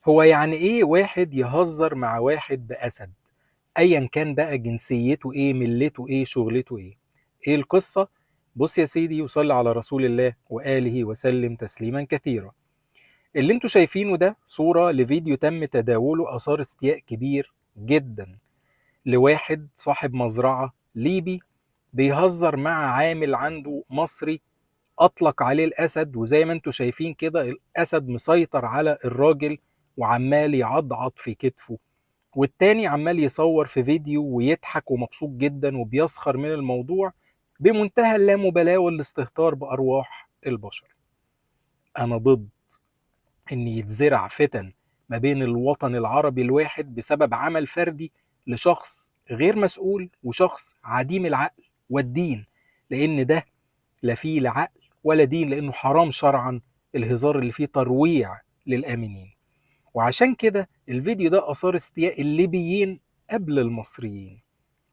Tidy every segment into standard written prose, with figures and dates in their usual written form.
هو يعني ايه واحد يهزر مع واحد بأسد؟ ايا كان بقى جنسيته ايه، ملته ايه، شغلته ايه، ايه القصة؟ بص يا سيدي، وصلي على رسول الله وآله وسلم تسليما كثيرا. اللي انتوا شايفينه ده صورة لفيديو تم تداوله، أثار استياء كبير جدا لواحد صاحب مزرعة ليبي بيهزر مع عامل عنده مصري أطلق عليه الأسد، وزي ما انتوا شايفين كده الأسد مسيطر على الراجل وعمال يعضعض في كتفه، والتاني عمال يصور في فيديو ويضحك ومبسوط جدا وبيسخر من الموضوع بمنتهى اللامبالاة والاستهتار بأرواح البشر. أنا ضد إن يتزرع فتن ما بين الوطن العربي الواحد بسبب عمل فردي لشخص غير مسؤول وشخص عديم العقل والدين، لأن ده لا فيه لا عقل ولا دين، لأنه حرام شرعا الهزار اللي فيه ترويع للآمنين. وعشان كده الفيديو ده أثار استياء الليبيين قبل المصريين،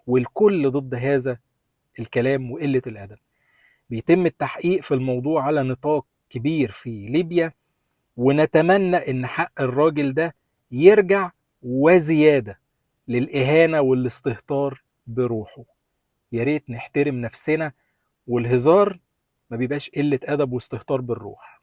والكل ضد هذا الكلام وقلة الأدب. بيتم التحقيق في الموضوع على نطاق كبير في ليبيا، ونتمنى إن حق الراجل ده يرجع وزيادة للإهانة والاستهتار بروحه. يا ريت نحترم نفسنا، والهزار ما بيبقاش قلة أدب واستهتار بالروح.